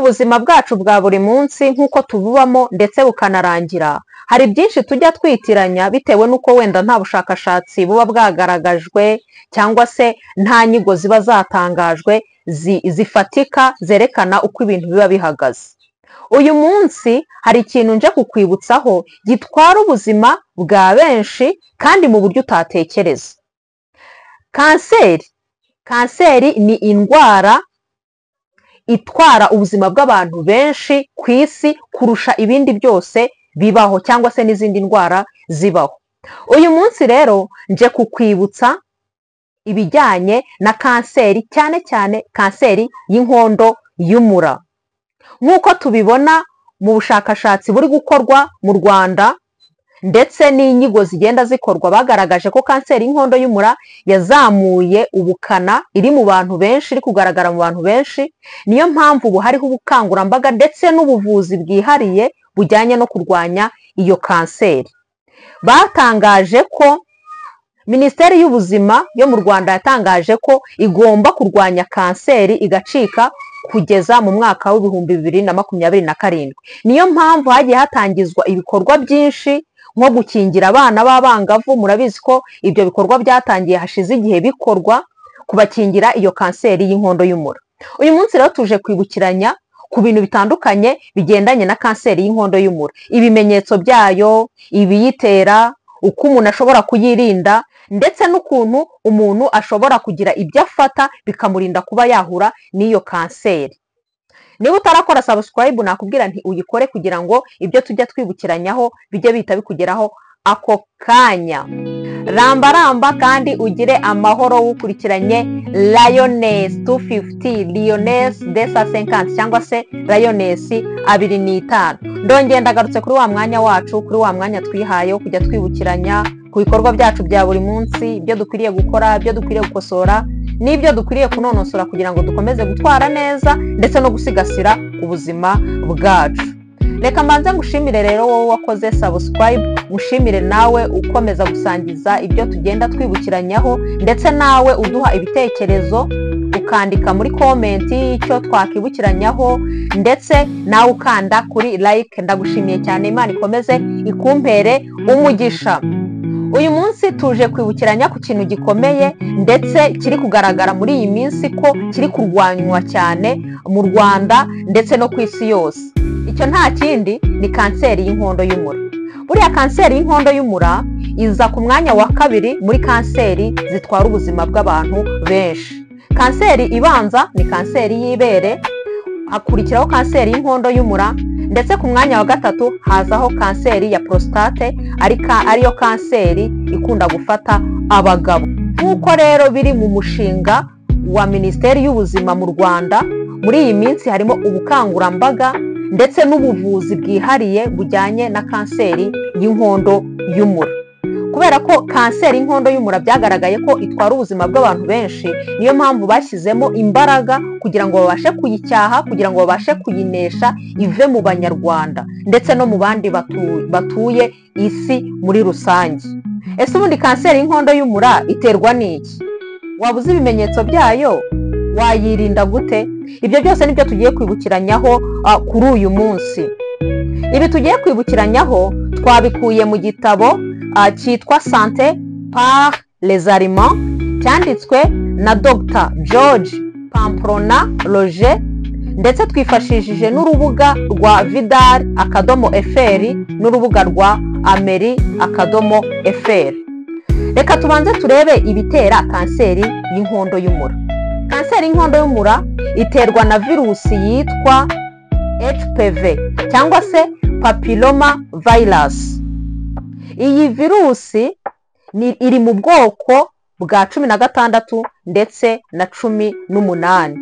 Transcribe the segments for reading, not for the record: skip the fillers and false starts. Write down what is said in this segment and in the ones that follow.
Muri ubu buzima bwacu bwa buri munsi nk'uko tububamo ndetse bukanarangira, hari byinshi tujya twitiranya bitewe n'uko wenda nta bushakashatsi buba bwagaragajwe cyangwa se nta nyigo ziba zatangajwe zifatika zerekana uko ibintu biba bihagaze. Uyu munsi hari ikintu nje kukwibutsaho gitwara ubuzima bwa benshi kandi mu buryo utatekereza. Kanseri. Kanseri ni indwara itwara ubuzima bw'abantu benshi ku isi kurusha ibindi byose bibaho cyangwa se n'izindi ndwara zibaho. Uyu munsi rero nje kukwibutsa ibijyanye na kanseri, cyane cyane kanseri y'inkondo y'umura. Nk'uko tubibona mu bushakashatsi buri gukorwa mu Rwanda ndetse n'inyigo zigenda zikorwa, bagaragaje ko kanseri y'inkondo y'umura yazamuye ubukana, iri mu bantu benshi, iri kugaragara mu bantu benshi. Niyo mpamvu ubu hariho ubukangurambaga ndetse n'ubuvuzi bwihariye bujyanye no kurwanya iyo kanseri. Batangaje ko Minisiteri y'Ubuzima yo mu Rwanda yatangaje ko igomba kurwanya kanseri igacika kugeza mu mwaka w'2027. Niyo mpamvu hagiye hatangizwa ibikorwa byinshi nko gukingira abana b'abangavu. Murabizi ko ibyo bikorwa byatangiye hashize igihe bikorwa, kubakingira iyo kanseri y'inkondo y'umura. Uyu munsi rero tuje kwibukiranya ku bintu bitandukanye bigendanye na kanseri y'inkondo y'umura, ibimenyetso byayo, ibiyitera, uko umuntu ashobora kuyirinda, ndetse n'ukuntu umuntu ashobora kugira ibyo afata bikamurinda kuba yahura n'iyo kanseri. Niba utarakora subscribe, nakubwira nti uyikore kugira ngo ibyo tujya twibukiranyaho bijye bihita bikugeraho ako kanya. Ramba ramba kandi ugire amahoro wukurikiranye Lioness 250, Lioness 250 cyangwa se Lioness 25. Ndongera ndagarutse kuri wa mwanya wacu, kuri wa mwanya twihaye wo kujya twibukiranya ku bikorwa byacu bya buri munsi, ibyo dukwiriye gukora, ibyo dukwiriye gukosora n'ibyo dukwiriye kunonosora kugira ngo dukomeze gutwara neza ndetse no gusigasira ubuzima bwacu. Reka mbanze ngushimire rero wowe wakoze subscribe, ngushimire nawe ukomeza gusangiza ibyo tugenda twibukiranyaho, ndetse nawe uduha ibitekerezo ukandika muri comment icyo twakibukiranyaho, ndetse nawe ukanda kuri like. Ndagushimiye cyane, Imana ikomeze ikumpere umugisha. Uyu munsi tuje kwibukiranya ku kintu gikomeye ndetse kiri kugaragara muri iyi minsi ko kiri kurwanywa cyane mu Rwanda ndetse no ku isi yose. Icyo nta kindi ni kanseri y'inkondo y'umura. Buriya kanseri y'inkondo y'umura iza ku mwanya wa kabiri muri kanseri zitwara ubuzima bw'abantu benshi. Kanseri ibanza ni kanseri y'ibere, hakurikiraho kanseri y'inkondo y'umura, ndetse ku mwanya wa gatatu hazaho kanseri ya prostate, ariyo kanseri ikunda gufata abagabo. Nk'uko rero biri mu mushinga wa Minisiteri y'Ubuzima mu Rwanda, muri iyi minsi harimo ubukangurambaga ndetse n'ubuvuzi bwihariye bujyanye na kanseri y'inkondo y'umura. Kubera ko kanseri y'inkondo y'umura byagaragaye ko itwara ubuzima bw'abantu benshi, niyo mpamvu bashyizemo imbaraga kugira ngo babashe kuyicyaha, kugira ngo babashe kuyinesha ive mu Banyarwanda ndetse no mu bandi batuye isi muri rusange. Ese ubundi kanseri y'inkondo y'umura iterwa n'iki? Waba uzi ibimenyetso byayo? Wayirinda gute? Ibyo byose nibyo tugiye kwibukiranyaho kuri uyu munsi. Ibi tugiye kwibukiranyaho twabikuye mu gitabo cyitwa Santé par les aliments, cyanditswe na Dr George Pamplona Roger, ndetse twifashishije n'urubuga rwa Vidal.fr n'urubuga rwa Ameri.fr. Reka tubanze turebe ibitera kanseri y'inkondo y'umura. Kanseri y'inkondo y'umura iterwa na virusi yitwa HPV cyangwa se papilloma virus. Iyi virusi iri mu bwoko bwa 16 ndetse na 18.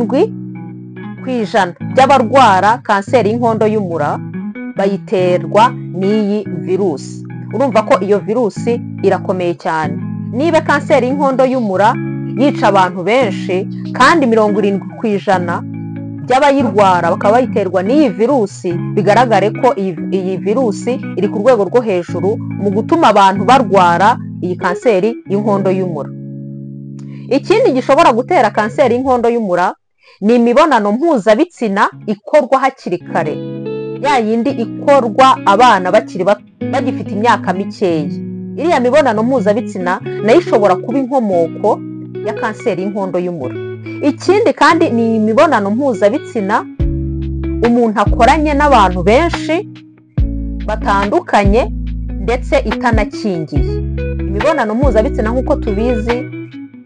70% by'abarwara kanseri y'inkondo y'umura bayiterwa n'iyi virusi. Urumva ko iyo virusi irakomeye cyane. Niba kanseri y'inkondo y'umura yica abantu benshi kandi 70% by'abayirwara bakaba bayiterwa n'iyi virusi, bigaragare ko iyi virusi iri ku rwego rwo hejuru mu gutuma abantu barwara iyi kanseri y'inkondo y'umura. Ikindi gishobora gutera kanseri y'inkondo y'umura ni imibonano mpuzabitsina ikorwa hakiri kare, ya yindi ikorwa abana bakiri bagifite imyaka mikeya. Iriya mibonano mpuzabitsina nayo ishobora kuba inkomoko ya kanseri y'inkondo y'umura. Ikindi kandi ni imibonano mpuzabitsina umuntu akoranye n'abantu benshi batandukanye ndetse itanakingiye. Imibonano mpuzabitsina nk'uko tubizi,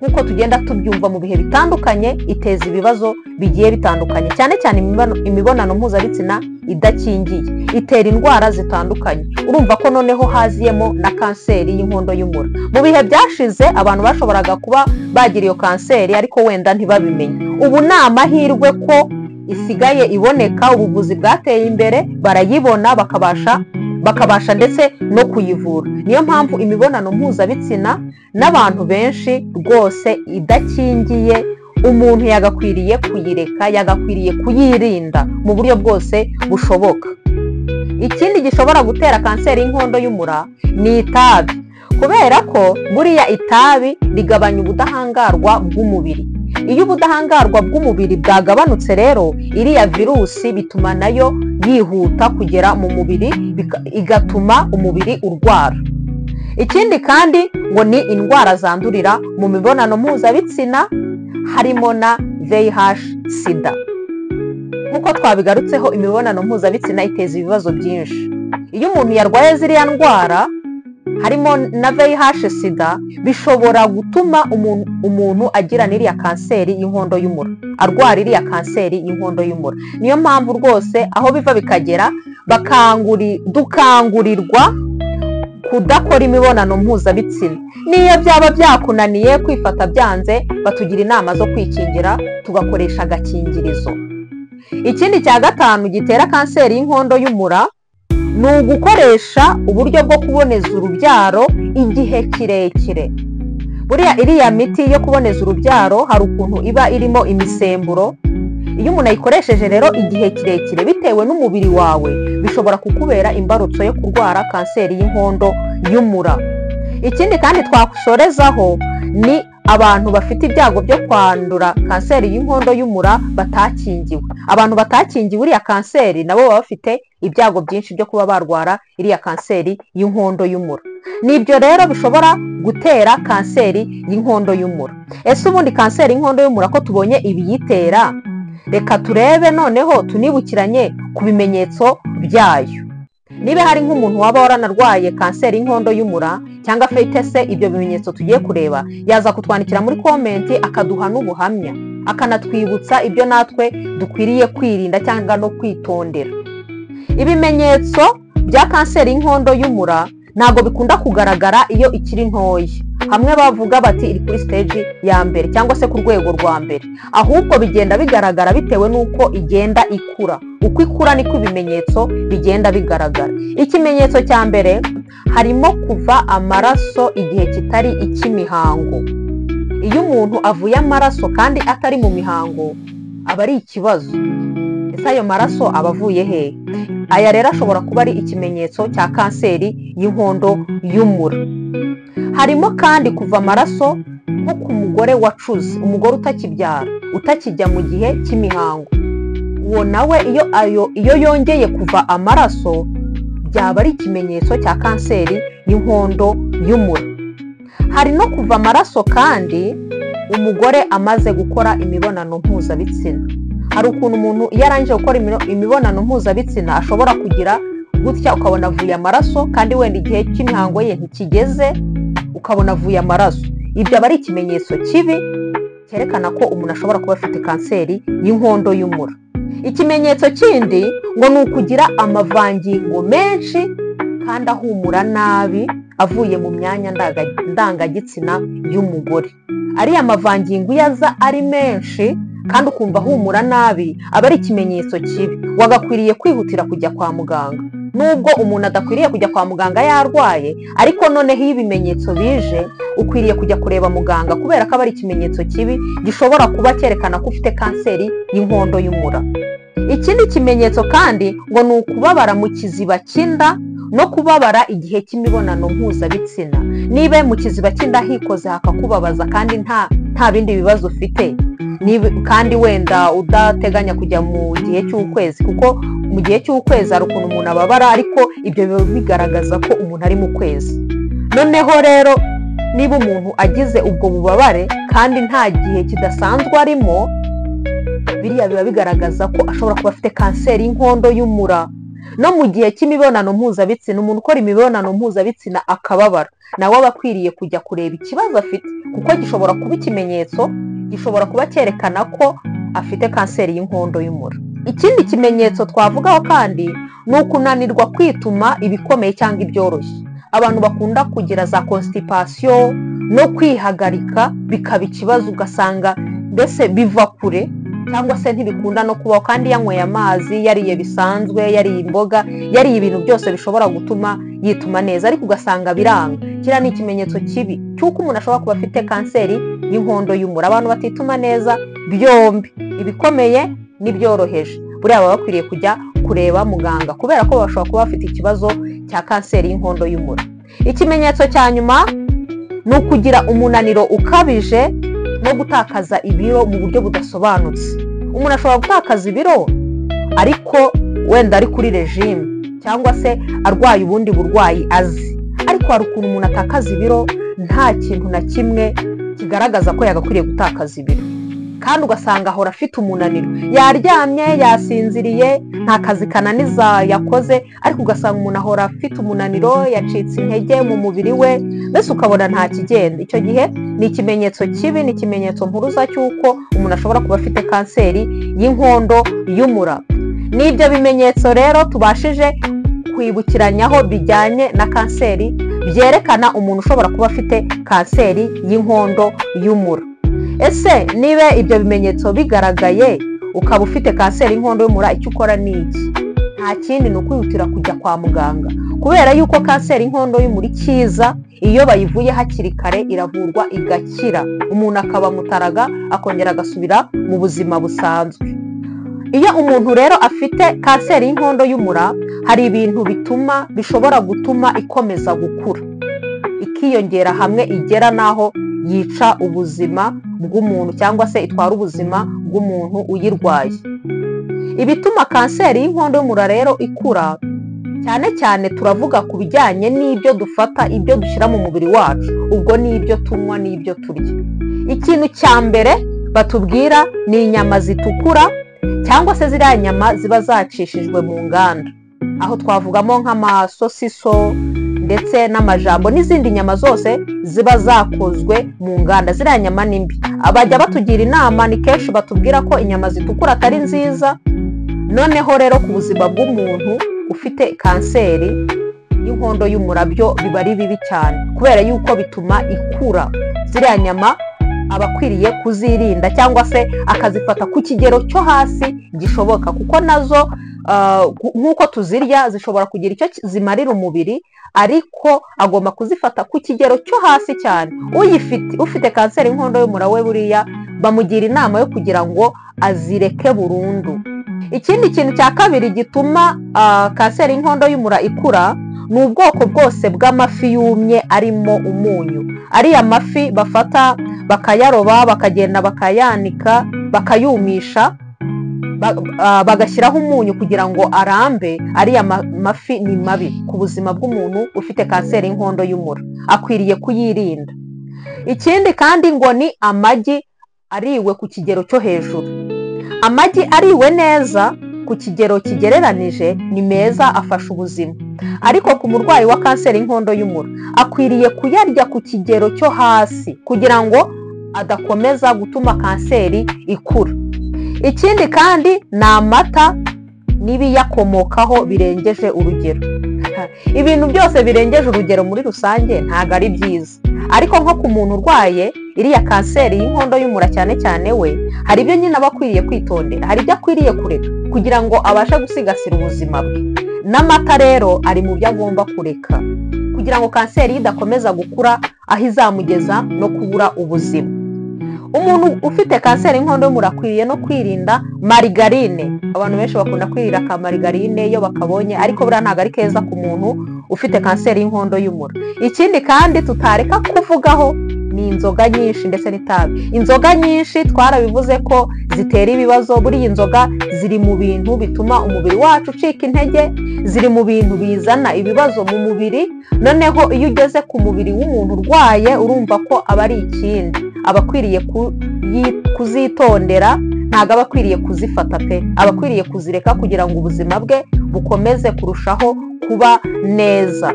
nk'uko tugenda tubyumva mu bihe bitandukanye, iteza ibibazo bigiye bitandukanye, cyane cyane imibonano mpuzabitsina idakingiye itera indwara zitandukanye. Urumva ko noneho haziyemo na kanseri y'inkondo y'umura. Mu bihe byashize abantu bashoboraga kuba bagira iyo kanseri ariko wenda ntibabimenye. Ubu ni amahirwe ko isigaye iboneka, ubuvuzi bwateye imbere, barayibona bakabasha ndetse no kuyivura. Niyo mpamvu imibonano mpuzabitsina n'abantu benshi rwose idakingiye umuntu yagakwiriye kuyireka, yagakwiriye kuyirinda mu buryo bwose bushoboka. Ikindi gishobora gutera kanseri y'inkondo y'umura ni itabi, kubera ko buriya itabi rigabanya ubudahangarwa bw'umubiri. Iyo ubudahangarwa bw'umubiri bwagabanutse rero, iriya virusi bituma nayo yihuta kugera mu mubiri, igatuma umubiri urwara. Ikindi kandi ngo ni indwara zandurira mu mibonano mpuzabitsina, harimo na VIH sida. Nk'uko twabigarutseho, imibonano mpuzabitsina iteza ibibazo byinshi. Iyo umuntu yarwaye ziriya ndwara harimo na VIH sida, bishobora gutuma umuntu agira n'iriya kanseri y'inkondo y'umura, arwara iriya kanseri y'inkondo y'umura. Niyo mpamvu rwose aho biva bikagera dukangurirwa kudakora imibonano mpuzabitsina. Niyo byaba byakunaniye kwifata byanze, batugira inama zo kwikingira tugakoresha agakingirizo. Ikindi cya gatanu gitera kanseri y'inkondo y'umura ni ugukoresha uburyo bwo kuboneza urubyaro igihe kirekire. Buriya iriya miti yo kuboneza urubyaro hari ukuntu iba irimo imisemburo. Iyo umuntu ayikoresheje rero igihe kirekire bitewe n'umubiri wawe, bishobora kukubera imbarutso yo kurwara kanseri y'inkondo y'umura. Ikindi kandi twasorezaho ni abantu bafite ibyago byo kwandura kanseri y'inkondo y'umura batakingiwe. Abantu batakingiwe iriya kanseri nabo baba bafite ibyago byinshi byo kuba barwara iriya kanseri y'inkondo y'umura. Nibyo rero bishobora gutera kanseri y'inkondo y'umura. Ese ubundi kanseri y'inkondo y'umura ko tubonye ibiyitera, reka turebe noneho tunibukiranye ku bimenyetso byayo. Niba hari nk'umuntu waba waranarwaye kanseri y'inkondo y'umura cyangwa afite se ibyo bimenyetso tugiye kureba, yaza kutwandikira muri komenti akaduha n'ubuhamya, akanatwibutsa ibyo natwe dukwiriye kwirinda cyangwa no kwitondera. Ibimenyetso bya kanseri y'inkondo y'umura ntabwo bikunda kugaragara iyo ikiri ntoya. Hamwe bavuga bati iri kuri stage ya mbere cyangwa se ku rwego rwa mbere, ahubwo bigenda bigaragara bitewe n'uko igenda ikura. Uko ikura niko ibimenyetso bigenda bigaragara. Ikimenyetso cya mbere harimo kuva amaraso igihe kitari icy'imihango. Iyo umuntu avuye amaraso kandi atari mu mihango aba ari ikibazo. Ese ayo maraso aba avuye hehe? Aya rero ashobora kuba ari ikimenyetso cya kanseri y'inkondo y'umura. Harimo kandi kuva amaraso nko ku mugore wacuze, umugore utakibyara, utakijya mu gihe cy'imihango. Uwo nawe iyo yongeye kuva amaraso byaba ari ikimenyetso cya kanseri y'inkondo y'umura. Hari no kuva amaraso kandi umugore amaze gukora imibonano mpuzabitsina. Hari ukuntu umuntu iyo arangije gukora imibonano mpuzabitsina ashobora kugira gutya ukabona avuye amaraso, kandi wenda igihe cy'imihango ye ntikigeze, ukabona avuye amaraso. Ibyo aba ari ikimenyetso kibi cyerekana ko umuntu ashobora kuba afite kanseri y'inkondo y'umura. Ikimenyetso kindi ngo ni ukugira amavangingo menshi kandi ahumura nabi avuye mu myanya ndangagitsina y'umugore. Ariya mavangingo iyo aza ari menshi kandi ukumva ahumura nabi aba ari ikimenyetso kibi, wagakwiriye kwihutira kujya kwa muganga. Nubwo umuntu adakwiriye kujya kwa muganga yarwaye, ariko noneho iyo ibimenyetso bije ukwiriye kujya kureba muganga, kubera ko aba ari ikimenyetso kibi gishobora kuba cyerekana ko ufite kanseri y'inkondo y'umura. Ikindi kimenyetso kandi ngo ni ukubabara mu kiziba cy'inda no kubabara igihe cy'imibonano mpuzabitsina. Niba mu kiziba cy'inda hikoze hakakubabaza kandi nta bindi bibazo ufite, kandi wenda udateganya kujya mu gihe cy'ukwezi, kuko mu gihe cy'ukwezi hari ukuntu umuntu ababara, ariko ibyo biba bigaragaza ko umuntu ari mu kwezi. Noneho rero niba umuntu agize ubwo bubabare kandi nta gihe kidasanzwe arimo, biriya biba bigaragaza ko ashobora kuba afite kanseri y'inkondo y'umura. No mu gihe cy'imibonano mpuzabitsina, umuntu ukora imibonano mpuzabitsina akababara, nawe aba akwiriye kujya kureba ikibazo afite, kuko gishobora kuba ikimenyetso gishobora kuba cyerekana ko afite kanseri y'inkondo y'umura. Ikindi kimenyetso twavugaho kandi ni ukunanirwa kwituma ibikomeye cyangwa ibyoroshye. Abantu bakunda kugira za constipation no kwihagarika bikaba ikibazo, ugasanga mbese biva kure cyangwa se ntibikunda no kubaho, kandi yanyweye amazi, yariye bisanzwe, yariye imboga, yariye ibintu byose bishobora gutuma yituma neza, ariko ugasanga biranga. Kiriya ni ikimenyetso kibi cy'uko umuntu ashobora kuba afite kanseri y'inkondo y'umura. Abantu batituma neza byombi, ibikomeye n'ibyoroheje, buriya baba bakwiriye kujya kureba muganga, kubera ko bashobora kuba bafite ikibazo cya kanseri y'inkondo y'umura. Ikimenyetso cya nyuma ni ukugira umunaniro ukabije no gutakaza ibiro mu buryo budasobanutse. Umuntu ashobora gutakaza ibiro ariko wenda ari kuri regime cyangwa se arwaye ubundi burwayi azi, ariko hari ukuntu umuntu atakaza ibiro nta kintu na kimwe kigaragaza ko yagakwiriye gutakaza ibiro, kandi ugasanga ahora afite umunaniro, yaryamye, yasinziriye, nta kazi kananiza yakoze, ariko ugasanga umuntu ahora afite umunaniro, yacitse intege mu mubiri we, mbese ukabona nta kigenda. Icyo gihe ni ikimenyetso kibi, ni ikimenyetso mpuruza cy'uko umuntu ashobora kuba afite kanseri y'inkondo y'umura. N'ibyo bimenyetso rero tubashije kwibukiranyaho bijyanye na kanseri, byerekana umuntu ushobora kuba afite kanseri y'inkondo y'umura. Ese niba ibyo bimenyetso bigaragaye ukaba ufite kanseri y'inkondo y'umura, icyo ukora ni iki? Nta kindi, ni ukwihutira kujya kwa muganga, kubera yuko kanseri y'inkondo y'umura ikiza iyo bayivuye hakiri kare, iravurwa igakira, umuntu akaba mutaraga akongera agasubira mu buzima busanzwe. Iyo umuntu rero afite kanseri y'inkondo y'umura, hari ibintu bituma bishobora gutuma ikomeza gukura, ikiyongera hamwe igera n'aho yica ubuzima bw'umuntu cyangwa se itwara ubuzima bw'umuntu uyirwaye. Ibituma kanseri y'inkondo y'umura rero ikura, cyane cyane turavuga ku bijyanye n'ibyo dufata, ibyo dushyira mu mubiri wacu, ubwo n'ibyo tunywa n'ibyo turya. Ikintu cya mbere batubwira ni inyama zitukura cyangwa se ziriya nyama ziba zacishijwe mu nganda, aho twavugamo nk'amasosiso ndetse n'amajambo n'izindi nyama zose ziba zakozwe mu nganda. Ziriya nyama ni mbi, abajya batugira inama ni kenshi batubwira ko inyama zitukura atari nziza. Noneho rero ku buzima bw'umuntu ufite kanseri y'inkondo y'umura byo biba ari bibi cyane, kubera yuko bituma ikura. Ziriya nyama aba akwiriye kuzirinda cyangwa se akazifata ku kigero cyo hasi gishoboka, kuko nazo nk'uko tuzirya zishobora kugira icyo zimarira umubiri, ariko agomba kuzifata ku kigero cyo hasi cyane. Uyifite, ufite kanseri y'inkondo y'umura we, buriya bamugira inama yo kugira ngo azireke burundu. Ikindi kintu cya kabiri gituma kanseri y'inkondo y'umura ikura ni ubwoko bwose bw'amafi yumye arimo umunyu. Ariya mafi bafata bakayaroba, bakagenda bakayanika, bakayumisha, bagashyiraho umunyu kugira ngo arambe, ariya mafi ni mabi ku buzima bw'umuntu ufite kanseri y'inkondo y'umura, akwiriye kuyirinda. Ikindi kandi ngo ni amagi ariwe ku kigero cyo hejuru. Amagi ariwe neza ku kigero kigereranije ni meza, afasha ubuzima, ariko ku murwayi wa kanseri y'inkondo y'umura akwiriye kuyarya ku kigero cyo hasi kugira ngo adakomeza gutuma kanseri ikura. Ikindi kandi ni amata n'ibiyakomokaho birengeje urugero. Ibintu byose birengeje urugero muri rusange ntabwo ari byiza, ariko nko ku muntu urwaye iriya kanseri y'inkondo y'umura cyane cyane we, hari ibyo nyine aba akwiriye kwitondera, hari ibyo akwiriye kureka kugira ngo abashe gusigasira ubuzima bwe. N'amata rero ari mu byo agomba kureka kugira ngo kanseri idakomeza gukura aho izamugeza no kubura ubuzima. Umuntu ufite kanseri y'inkondo y'umura akwiriye no kwirinda marigarine. Abantu benshi bakunda kwirira ka marigarine iyo bakabonye, ariko buriya ntabwo ari keza ku muntu ufite kanseri y'inkondo y'umura. Ikindi kandi tutareka kuvugaho ni inzoga nyinshi ndetse n'itabi. Inzoga nyinshi twarabivuze ko zitera ibibazo. Buriya inzoga ziri mu bintu bituma umubiri wacu ucika intege, ziri mu bintu bizana ibibazo mu mubiri. Noneho iyo ugeze ku mubiri w'umuntu urwaye, urumva ko aba ari ikindi, aba akwiriye kuzitondera, ntabwo aba akwiriye kuzifata pe, aba akwiriye kuzireka kugira ngo ubuzima bwe bukomeze kurushaho kuba neza.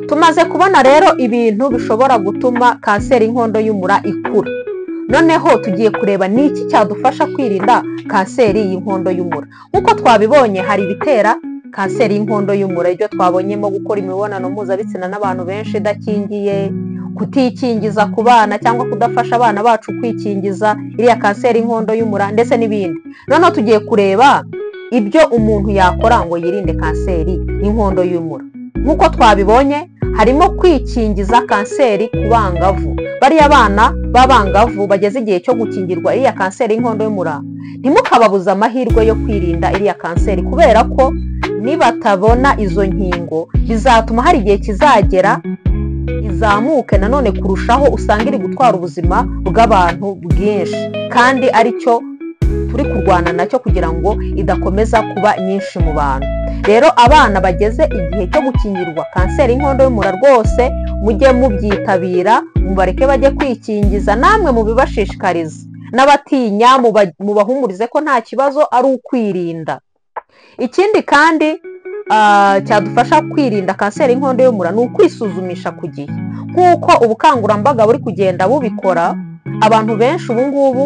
Tumaze kubona rero ibintu bishobora gutuma kanseri y'inkondo y'umura ikura. Noneho tugiye kureba ni iki cyadufasha kwirinda kanseri y'inkondo y'umura. Nk'uko twabibonye, hari ibitera kanseri y'inkondo y'umura, ibyo twabonyemo gukora imibonano mpuzabitsina n'abantu benshi idakingiye, kutikingiza ku bana cyangwa kudafasha abana bacu kwikingiza iriya kanseri y'inkondo y'umura, ndetse n'ibindi. Noneho tugiye kureba ibyo umuntu yakora ngo yirinde kanseri y'inkondo y'umura. Nk'uko twabibonye, harimo kwikingiza kanseri ku bangavu. Bariya bana b'abangavu bageze igihe cyo gukingirwa iriya kanseri y'inkondo y'umura, ntimukababuze amahirwe yo kwirinda iriya kanseri, kubera ko nibatabona izo nkingo bizatuma hari igihe kizagera izamuke nanone kurushaho, usanga iri gutwara ubuzima bw'abantu bwinshi, kandi aricyo turi kurwana nacyo kugira ngo idakomeza kuba nyinshi mu bantu. Rero abana bageze igihe cyo gukingirwa kanseri y'inkondo y'umura rwose mujye mubyitabira, mubareke bajye kwikingiza, namwe mubibashishikarize, n'abatinya mubahumurize ko nta kibazo, ari ukwirinda. Ikindi kandi cyadufasha kwirinda kanseri y'inkondo y'umura ni ukwisuzumisha ku gihe. Nk'uko ubukangurambaga buri kugenda bubikora, abantu benshi ubu ngubu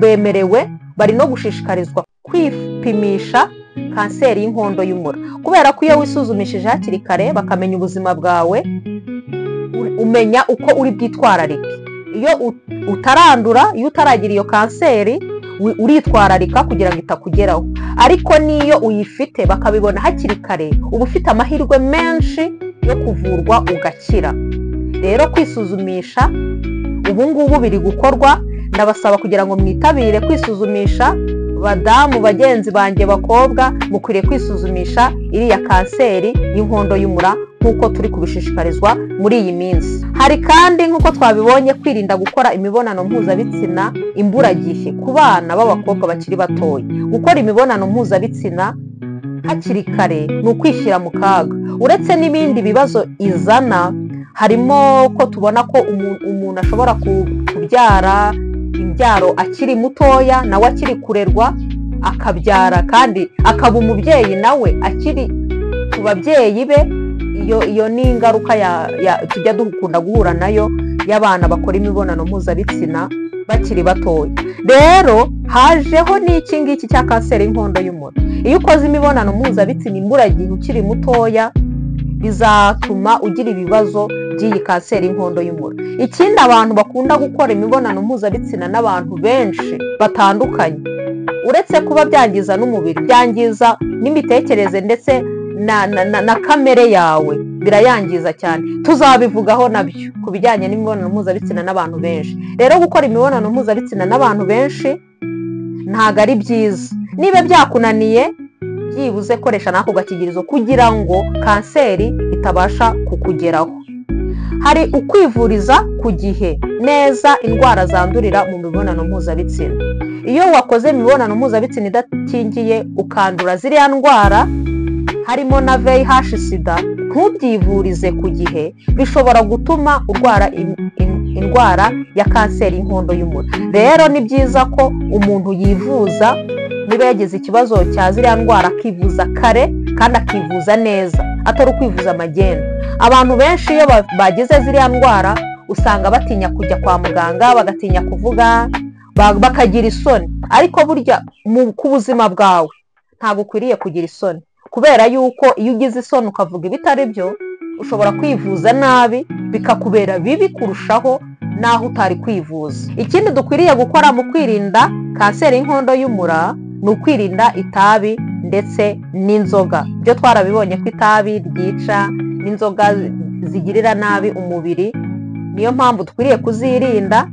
bemerewe, bari no gushishikarizwa kwipimisha kanseri y'inkondo y'umura, kubera ko iyo wisuzumishije hakiri kare bakamenya ubuzima bwawe, umenya uko uri bwitwararike. Iyo utarandura, iyo utaragira iyo kanseri, uritwararika kugira ngo itakugeraho. Ariko n'iyo uyifite bakabibona hakiri kare, uba ufite amahirwe menshi yo kuvurwa ugakira. Rero kwisuzumisha ubu ngubu biri gukorwa, ndabasaba kugira ngo mwitabire kwisuzumisha. Badamu bagenzi banjye bakobwa, mukwiriye kwisuzumisha iriya kanseri y'inkondo y'umura nk'uko turi kubishishikarizwa muri iyi minsi. Hari kandi nk'uko twabibonye kwirinda gukora imibonano mpuzabitsina imburagihe ku bana b'abakobwa bakiri batoya. Gukora imibonano mpuzabitsina hakiri kare ni ukwishyira mu kaga. Uretse n'ibindi bibazo izana, harimo ko tubona ko umuntu ashobora kubyara imbyaro akiri mutoya, nawe akiri kurerwa, akabyara kandi akaba umubyeyi nawe akiri ku babyeyi be. Iyo ni ingaruka tujya dukunda guhura nayo y'abana bakora imibonano mpuzabitsina bakiri batoya. Rero hajeho n'iki ngiki cya kanseri y'inkondo y'umura. Iyo ukoze imibonano mpuzabitsina imburagihe ukiri mutoya, bizatuma ugira ibibazo by'iyi kanseri y'inkondo y'umura. Ikindi, abantu bakunda gukora imibonano mpuzabitsina n'abantu benshi batandukanye, uretse kuba byangiza n'umubiri, byangiza n'imitekerereze ndetse na kamere yawe, birayangiza cyane. Tuzabivugaho nabyo ku bijyanye n'imibonano mpuzabitsina n'abantu benshi. Rero gukora imibonano mpuzabitsina n'abantu benshi ntabwo ari byiza. Niba byakunaniye, byibuze koresha n'ako gakingirizo kugira ngo kanseri itabasha kukugeraho. Hari ukwivuriza ku gihe neza indwara zandurira mu mibonano mpuzabitsina. Iyo wakoze imibonano mpuzabitsina idakingiye ukandura ziriya ndwara, harimo na VIH sida, ntubyivurize ku gihe, bishobora gutuma urwara indwara ya kanseri y'inkondo y'umura. Rero ni byiza ko umuntu yivuza niba yagize ikibazo cya ziriya ndwara, akivuza kare kandi akivuza neza, atari ukwivuza magendu. Abantu benshi iyo bagize ziriya ndwara usanga batinya kujya kwa muganga, bagatinya kuvuga, bakagira isoni. Ariko burya ku buzima bwawe ntabwo ukwiriye kugira isoni, kubera yuko iyo ugize isoni ukavuga ibitari byo, ushobora kwivuza nabi bikakubera bibi kurushaho n'aho utari kwivuza. Ikindi dukwiriye gukora mu kwirinda kanseri y'inkondo y'umura ni ukwirinda itabi ndetse n'inzoga. Ibyo twarabibonye ko itabi ryica n'inzoga zigirira nabi umubiri, niyo mpamvu dukwiriye kuzirinda.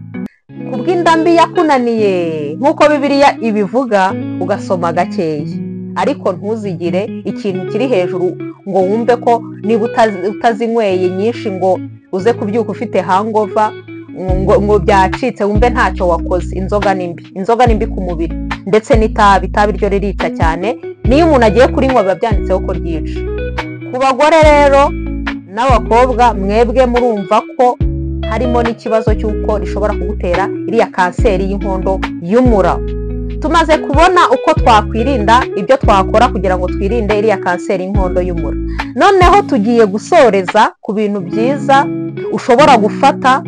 Kubw'inda mbi yakunaniye nk'uko Bibiliya ibivuga, ugasoma gakeya, ariko ntuzigire ikintu kiri hejuru ngo wumve ko niba utazinyweye nyinshi ngo uze kubyuka ufite hangover ngo byacitse, wumve ntacyo wakoze. Inzoga ni mbi, inzoga ni mbi ku mubiri, ndetse n'itabi. Itabi ryo ririca cyane, niyo umuntu agiye kurinywa biba byanditseho ko ryica. Ku bagore rero n'abakobwa, mwebwe murumva ko harimo n'ikibazo cy'uko rishobora kugutera iriya kanseri y'inkondo y'umura. Tumaze kubona uko twakwirinda, ibyo twakora kugira ngo twirinde iriya kanseri y'inkondo y'umura. Noneho tugiye gusoreza ku bintu byiza ushobora gufata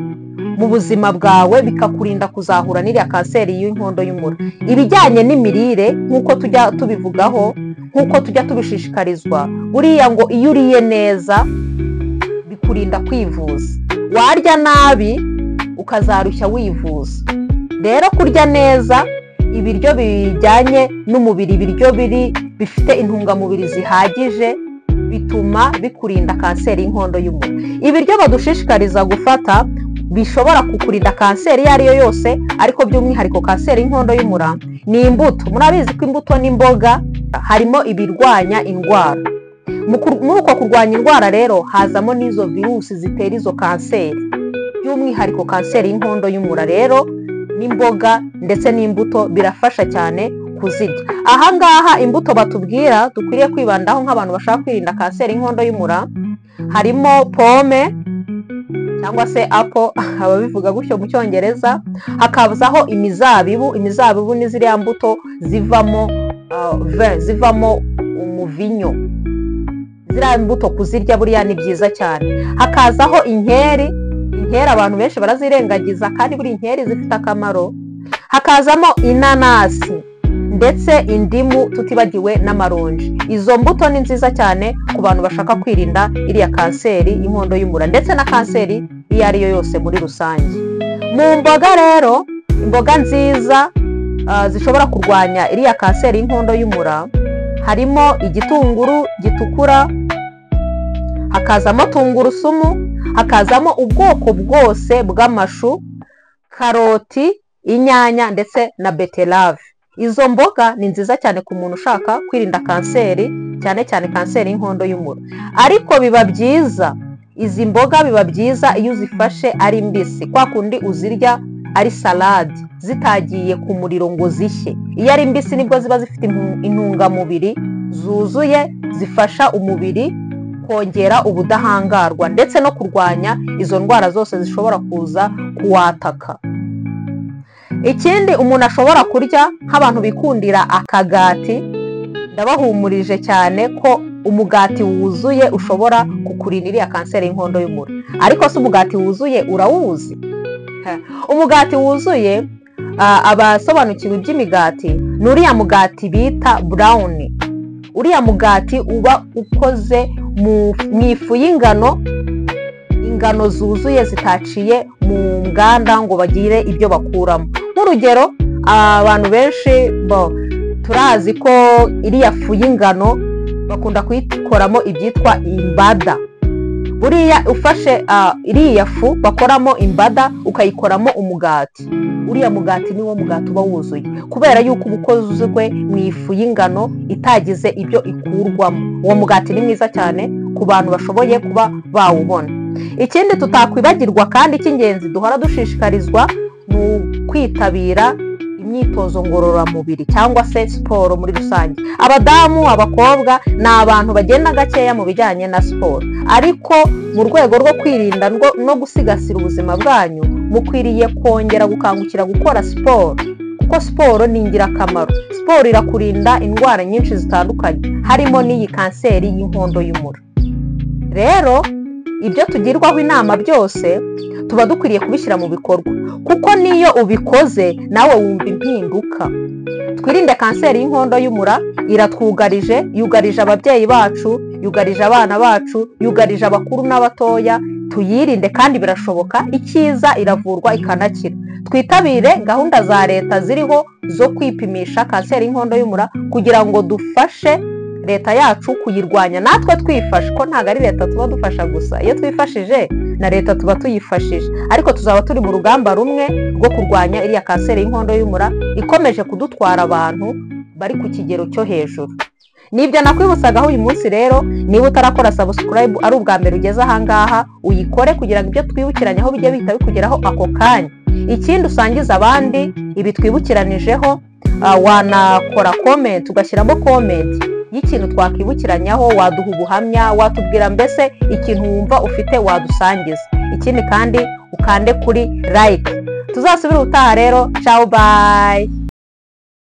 mu buzima bwawe bikakurinda kuzahura n'iriya kanseri y'inkondo y'umura. Ibijyanye n'imirire, nk'uko tujya tubivugaho, nk'uko tujya tubishishikarizwa, buriya ngo iyo uriye neza bikurinda kwivuza, warya nabi ukazarushya wivuza. Rero kurya neza ibiryo bijyanye n'umubiri, ibiryo biri bifite intungamubiri zihagije, bituma bikurinda kanseri y'inkondo y'umura. Ibiryo badushishikariza gufata bishobora kukurinda kanseri iyo ari yo yose, ariko by'umwihariko kanseri y'inkondo y'umura, ni imbuto. Murabizi ko imbuto n'imboga harimo ibirwanya indwara. Muri uko kurwanya indwara rero hazamo n'izo virusi zitera izo kanseri, by'umwihariko kanseri y'inkondo y'umura. Rero n'imboga ndetse n'imbuto birafasha cyane kuzirya. Aha ngaha imbuto batubwira dukwiriye kwibandaho nk'abantu bashaka kwirinda kanseri y'inkondo y'umura, harimo pome cyangwa se apple, ababivuga gutyo mu Cyongereza, hakazaho imizabibu. Imizabibu ni ziriya mbuto zivamo vin, zivamo umuvinyo. Ziriya mbuto kuzirya buriya ni byiza cyane. Hakazaho inkeri. Inkeri abantu benshi barazirengagiza, kandi buri inkeri zifite akamaro. Hakazamo inanasi ndetse indimu, tutibagiwe n'amaronji. Izo mbuto ni nziza cyane ku bantu bashaka kwirinda iriya kanseri y'inkondo y'umura ndetse na kanseri iyo ari yo yose muri rusange. Mu mboga rero, imboga nziza zishobora kurwanya iriya kanseri y'inkondo y'umura, harimo igitunguru gitukura, hakazamo tungurusumu, hakazamo ubwoko bwose bw'amashu, karoti, inyanya ndetse na beterave. Izo mboga ni nziza cyane ku muntu ushaka kwirinda kanseri, cyane cyane kanseri y'inkondo y'umura. Ariko biba byiza, izi mboga biba byiza iyo uzifashe ari mbisi, kwa kundi uzirya ari salade, zitagiye ku muriro ngo zishye. Iyo ari mbisi nibwo ziba zifite intungamubiri zuzuye zifasha umubiri kongera ubudahangarwa ndetse no kurwanya izo ndwara zose zishobora kuza kuwataka. Ikindi umuntu ashobora kurya, nk'abantu bikundira akagati, ndabahumurije cyane ko umugati wuzuye ushobora kukurinda iriya kanseri y'inkondo y'umura. Ariko se umugati wuzuye urawuzi? Umugati wuzuye, abasobanukiwe iby'imigati, ni uriya mugati bita brown. Uriya mugati uba ukoze mu ifu y'ingano, ingano zuzuye zitaciye mu nganda ngo bagire ibyo bakuramo. Nk'urugero, abantu benshi bo turazi ko iriya fu y'ingano bakunda kuyikoramo ibyitwa imbada. Buriya ufashe iriya fu bakoramo imbada ukayikoramo umugati, uriya mugati niwo mugati uba wuzuye, kubera yuko uba ukozwe mu ifu y'ingano itagize ibyo ikurwamo. Uwo mugati ni mwiza cyane ku bantu bashoboye kuba bawubona. Ikindi tutakwibagirwa kandi cy'ingenzi duhora dushishikarizwa ni ukwitabira imyitozo ngororamubiri cyangwa se siporo muri rusange. Abadamu, abakobwa ni abantu bagenda gakeya mu bijyanye na siporo, ariko mu rwego rwo kwirinda no gusigasira ubuzima bwanyu, mukwiriye kongera gukangukira gukora siporo, kuko siporo ni ingirakamaro. Siporo irakurinda indwara nyinshi zitandukanye, harimo n'iyi kanseri y'inkondo y'umura. Rero ibyo tugirwaho inama byose tuba dukwiriye kubishyira mu bikorwa, kuko niyo ubikoze nawe wumva impinduka. Twirinde kanseri y'inkondo y'umura, iratwugarije, yugarije ababyeyi bacu, yugarije abana bacu, yugarije abakuru n'abatoya. Tuyirinde kandi birashoboka, icyiza iravurwa ikanakira. Twitabire gahunda za leta ziriho zo kwipimisha kanseri y'inkondo y'umura kugira ngo dufashe leta yacu kuyirwanya, natwe twifashe, ko ntabwo ari leta tuba dufasha gusa. Iyo twifashije Na leta tuba tuyifashije, ariko tuzaba turi mu rugamba rumwe rwo kurwanya iriya kanseri y'inkondo y'umura ikomeje kudutwara abantu bari ku kigero cyo hejuru. Nibyo nakwibusagaho uyu munsi rero. Niba utarakora subscribe, ari ubwa mbere ugeze ahangaha, uyikore kugira ngo ibyo twibukiranyaho bijye bihita bikugeraho ako kanya. Ikindi, usangize abandi ibi twibukiranijeho. Wanakora comment, ugashyiramo comment y'ikintu twakibukiranyaho, waduha ubuhamya, watubwira mbese ikintu wumva ufite wadusangiza. Ikindi kandi, ukande kuri like. Tuzasubire ubutaha rero. Ciao, bye.